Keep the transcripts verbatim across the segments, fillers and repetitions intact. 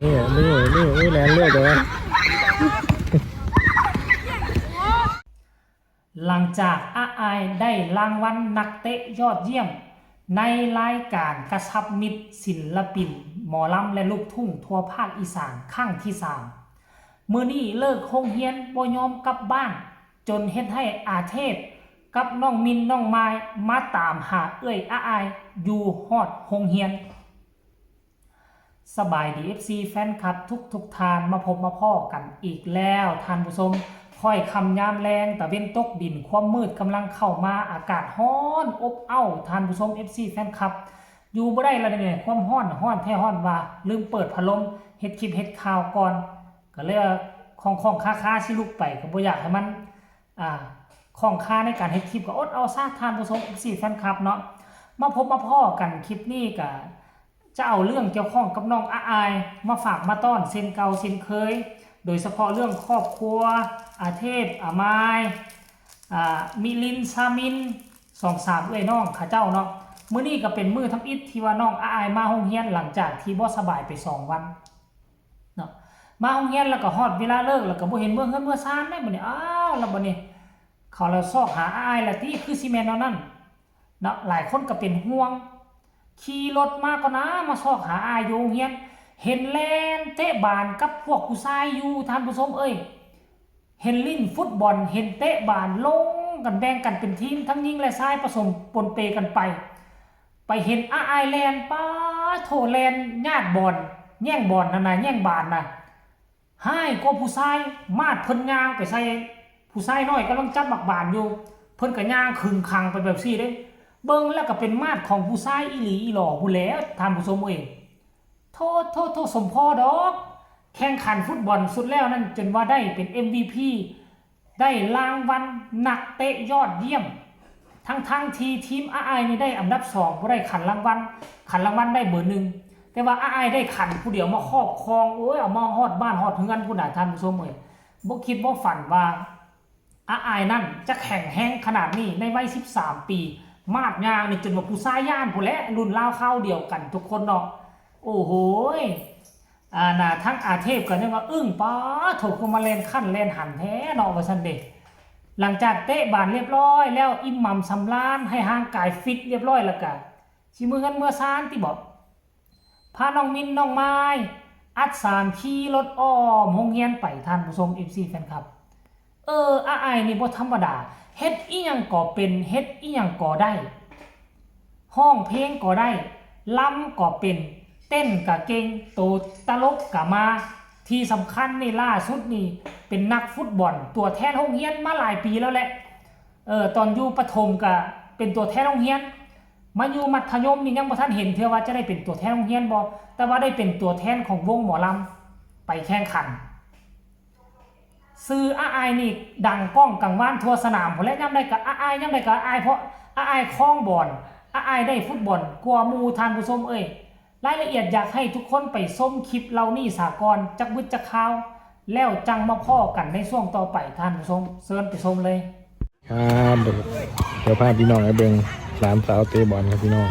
นี่นี่นี่นี่แลนเลือดจังวะ หลังจากอาอายได้รางวัลนักเตะยอดเยี่ยม ในรายการกระชับมิตรศิลปินหมอลำและลูกทุ่งทั่วภาคอีสานครั้งที่สาม มื้อนี้เลิกโรงเรียนบ่ยอมกลับบ้าน จนเฮ็ดให้อาเทพกับน้องมินน้องมายมาตามหาเอื้อยอาอายอยู่ฮอดโรงเรียน สบายดี เอฟซี แฟนคลับทุกทุกท่านมาพบมาพ้อกันอีกแล้วท่านผู้ชม ค่อยค่ำยามแลงตะเว็นตกดินความมืดกำลังเข้ามาอากาศร้อนอบอ้าวท่านผู้ชม เอฟซี แฟนคลับ อยู่บ่ได้ละเนี่ยความร้อนร้อนแท้ร้อนว่าลืมเปิดพัดลมเฮ็ดคลิปเฮ็ดข่าวก่อน ก็เลยของของคาคาๆสิลุกไปก็บ่อยากให้มัน อ่าของคาในการเฮ็ดคลิปก็อดเอาซะท่านผู้ชม เอฟซี แฟนคลับเนาะมาพบมาพ้อกันคลิปนี้ก็จะเอาเรื่องเกี่ยวข้องกับน้องอาอายมาฝากมาต้อนเช่นเก่าเช่นเคย โดยเฉพาะเรื่องครอบครัวอาเทพอามายอ่ามิลินซามินสองสามเอื้อยน้องเขาเจ้าเนาะมื้อนี้ก็เป็นมื้อทำอิฐที่ว่าน้องอาอายมาโรงเรียนหลังจากที่บ่สบายไปสองวัน เนาะมาโรงเรียนแล้วก็ฮอดเวลาเลิกแล้วก็บ่เห็นเมือเฮือนเมือซานได้บัดนี้อ้าวแล้วบัดนี้เขาแล้วซอกหาอ้ายละติคือสิแม่นแนวนั้นเนาะหลายคนก็เป็นห่วงขี่รถมาก็นะมาซอกหาอ้ายอยู่โรงเรียนเห็นแล่นเตะบาลกับพวกผู้ชายอยู่ท่านผู้ชมเอ้ย เห็นเล่นฟุตบอล เห็นเตะบาล ลงกันแบ่งกันเป็นทีม ทั้งหญิงและชายผสมปนเปกันไป ไปเห็นอ้าอ้ายแล่น ป๊าดโถ่แล่นญาติบอล แย่งบอลนั่นน่ะ แย่งบาลน่ะ ฮ้ายกว่าผู้ชาย มาดเพิ่นย่างไปใส่ ผู้ชายน้อยกำลังจับหมากบาลอยู่ เพิ่นก็ย่างขึงขังไปแบบซี่เด้ เบิ่งแล้วก็เป็นมาดของผู้ชายอีหลีอีหล่อพู้นแหล้ว ท่านผู้ชมเอ้ย โธ่โธ่โธ่ สมพอดอก แข่งขันฟุตบอลสุดแล้วนั่นจนว่าได้เป็น เอ็มวีพี ได้รางวัลนักเตะยอดเยี่ยม ทั้งๆที่ทีมอ้าอ้ายนี่ได้อันดับสอง บ่ได้ขันรางวัล ขันรางวัลได้เบอร์หนึ่ง แต่ว่าอ้าอ้ายได้ขันผู้เดียวมาครอบครอง โอ้ย เอามาฮอดบ้านฮอดเฮือนพู้นน่ะ ท่านผู้ชมเอ้ย บ่คิดบ่ฝันว่า อาอายนั่นจะแข็งแฮงขนาดนี้ในวัยสิบสามปี มาดย่างนี่จนว่าผู้ชายย้านพู้นแหละ รุ่นราวคราวเดียวกันทุกคนเนาะ โอ้โหย อ่า น่ะ ทั้งอาเทพก็ยังว่าอึ้ง ป๊าดโถ่ คือมาแล่นคันแล่นหันแท้เนาะ ว่าซั่นเด้ หลังจากเตะบาลเรียบร้อยแล้ว อิ่มหนำสำราญ ให้ร่างกายฟิตเรียบร้อยแล้วก็ สิเมือเฮือนเมือซานติบ่ พาน้องมินน้องมาย อัดสารขี่รถอ้อมโรงเรียนไป ท่านผู้ชม เอฟซี แฟนคลับ เออ อ้าอ้ายนี่บ่ธรรมดา เฮ็ดอิหยังก็เป็น เฮ็ดอิหยังก็ได้ ฮ้องเพลงก็ได้ ลำก็เป็น เต้นก็เก่ง โตตลกก็มา ที่สำคัญนี่ล่าสุดนี่เป็นนักฟุตบอลตัวแทนโรงเรียนมาหลายปีแล้วแหละ เออ ตอนอยู่ประถมก็เป็นตัวแทนโรงเรียน มาอยู่มัธยมนี่ยังบ่ทันเห็นเทื่อว่าจะได้เป็นตัวแทนโรงเรียนบ่ แต่ว่าได้เป็นตัวแทนของวงหมอลำไปแข่งขัน ชื่ออ้าอ้ายนี่ดังก้องกังวานทั่วสนามพู้นแหละ ยามใดก็อ้าอ้าย ยามใดก็อ้าอ้าย เพราะอ้าอ้ายครองบอล อ้าอ้ายได้ฟุตบอลกว่าหมู่ ท่านผู้ชมเอ้ย รายละเอียดอยากให้ทุกคนไปชมคลิปเหล่านี้ซะก่อน จักบึดจักคาว แล้วจั่งมาพ้อกันในช่วงต่อไป ท่านผู้ชม เชิญไปชมเลย ครับ เดี๋ยวพาพี่น้องไปเบิ่งหลานสาวเตะบอลครับพี่น้อง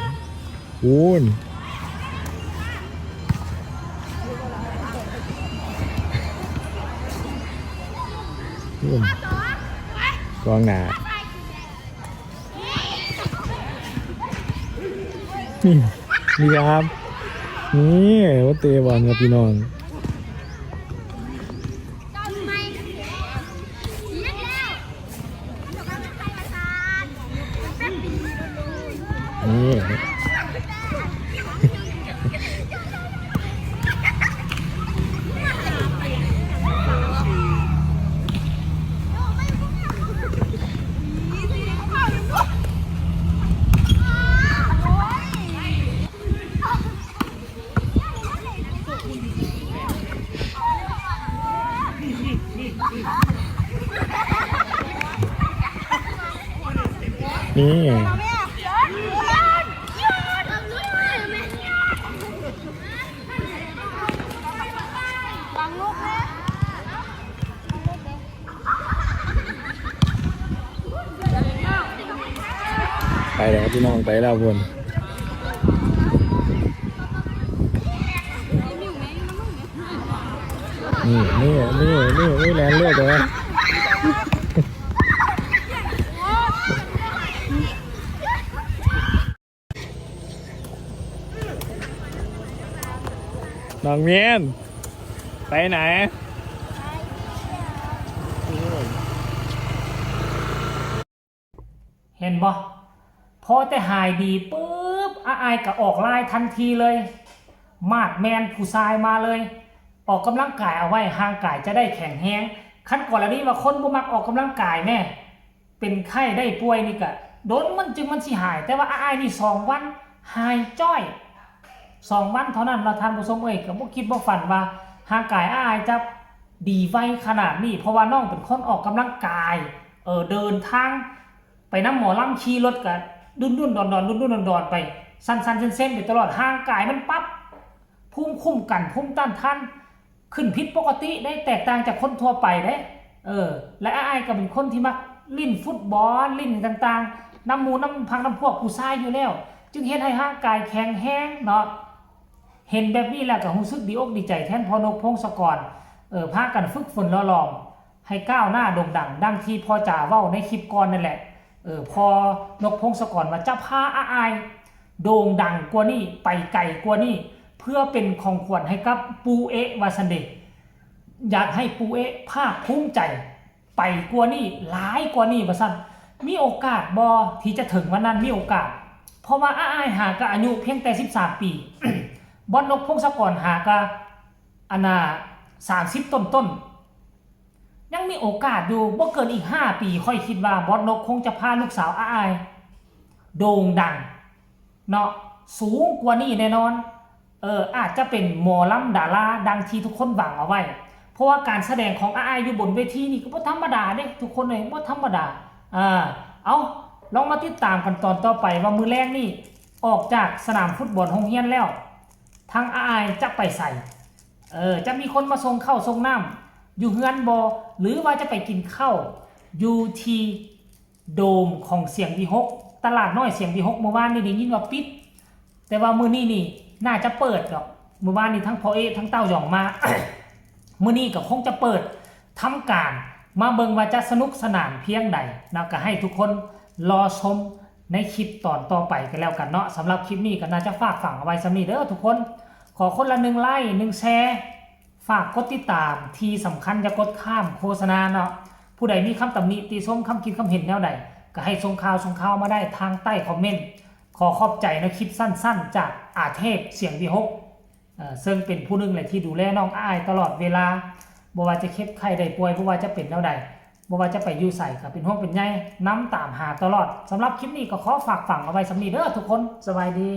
โอ้ย โอ้ย กองหน้า นี่ นี่ครับ นี่ ว่าเตะบอลครับพี่น้อง นี่ นี่ ไปแล้วครับพี่น้อง ไปแล้วพุ่น นี่นี่นี่นี่นี่แลนเลือดเลย น้องเมียน ไปไหน เห็นบ่ พอแต่หายดีปุ๊บ อ้ายก็ออกไลน์ทันทีเลย มาดแมนผู้ชายมาเลย ออกกำลังกายเอาไว้ ร่างกายจะได้แข็งแรง คันกรณีว่าคนบ่มักออกกำลังกายแม่ เป็นไข้ได้ป่วยนี่ก็ โดนมันจึงมันสิหาย แต่ว่าอ้ายนี่สองวัน หายจ้อย สองวันเท่านั้นเนาะท่านผู้ชมเอ้ย ก็บ่คิดบ่ฝันว่าร่างกายอ้ายจะดีไวขนาดนี้ เพราะว่าน้องเป็นคนออกกำลังกาย เออ เดินทาง ไปนำหมอลำ ขี่รถก็ดุนดุนดอนดอน ดุนดุนดอนดอนไป สั่นสั่นเซนเซนไปตลอด ร่างกายมันปรับ ภูมิคุ้มกัน ภูมิต้านทาน ขึ้นผิดปกติได้ แตกต่างจากคนทั่วไปเด้ เออ และอ้ายก็เป็นคนที่มักเล่นฟุตบอล เล่นต่างๆ นำหมู่นำพรรคนำพวกผู้ชายอยู่แล้ว จึงเฮ็ดให้ร่างกายแข็งแรงเนาะ เห็นแบบนี้แล้วก็รู้สึกดีอกดีใจแทนพ่อนกพงศกร เออ พากันฝึกฝนหล่อหลอม ให้ก้าวหน้าโด่งดัง ดังที่พ่อจ๋าเว้าในคลิปก่อนนั่นแหละ เออ พ่อนกพงศกรว่าจะพาอ้ายโด่งดังกว่านี้ ไปไกลกว่านี้ เพื่อเป็นของขวัญให้กับปู่เอ๊ะว่าซั่นเด้ อยากให้ปู่เอ๊ะภาคภูมิใจ ไปกว่านี้ หลายกว่านี้ว่าซั่น มีโอกาสบ่ที่จะถึงวันนั้น มีโอกาส เพราะว่าอ้ายหาก็อายุเพียงแต่สิบสามปี บอสนกพงศกรหาก็ อันน่ะ สามสิบต้นๆ ยังมีโอกาสอยู่ บ่เกินอีกห้าปี ข้อยคิดว่าบอสนกคงจะพาลูกสาวอ้ายโด่งดังเนาะ สูงกว่านี้แน่นอน เออ อาจจะเป็นหมอลำดาราดังที่ทุกคนหวังเอาไว้ เพราะว่าการแสดงของอ้ายอยู่บนเวทีนี่ก็บ่ธรรมดาเด้ ทุกคนเอ้ย บ่ธรรมดา อ่า เอา ลองมาติดตามกันตอนต่อไปว่ามื้อแลงนี่ ออกจากสนามฟุตบอลโรงเรียนแล้ว ทางอ้ายจะไปไส เออ จะมีคนมาส่งข้าวส่งน้ำอยู่เฮือนบ่ หรือว่าจะไปกินข้าวอยู่ที่โดมของเสียงวีหก ตลาดน้อยเสียงวีหก เมื่อวานนี่ได้ยินว่าปิด แต่ว่ามื้อนี้นี่น่าจะเปิดดอก เมื่อวานนี่ทั้งพ่อเอ๊ะทั้งเต้ายองมา มื้อนี้ก็คงจะเปิดทำการ มาเบิ่งว่าจะสนุกสนานเพียงใดนะ ก็ให้ทุกคนรอชมในคลิปตอนต่อไปกันแล้วกันเนาะ สำหรับคลิปนี้ก็น่าจะฝากฝังเอาไว้ส่ำนี้เด้อทุกคน ขอคนละหนึ่งไลค์ หนึ่งแชร์ ฝากกดติดตาม ที่สำคัญอย่ากดข้ามโฆษณาเนาะ ผู้ใดมีคำตำหนิติชม คำคิดคำเห็นแนวใด ก็ให้ส่งข่าวส่งข่าวมาได้ทางใต้คอมเมนต์ ขอขอบใจในคลิปสั้นๆ จากอาเทพเสียงวีหก เอ่อ ซึ่งเป็นผู้หนึ่งเลยที่ดูแลน้องอ้ายตลอดเวลา บ่ว่าจะเจ็บไข้ได้ป่วย บ่ว่าจะเป็นแนวใด บ่ว่าจะไปอยู่ไสก็เป็นห่วงเป็นใยนำตามหาตลอด สำหรับคลิปนี้ก็ขอฝากฝังเอาไว้ส่ำนี้เด้อทุกคน สบายดี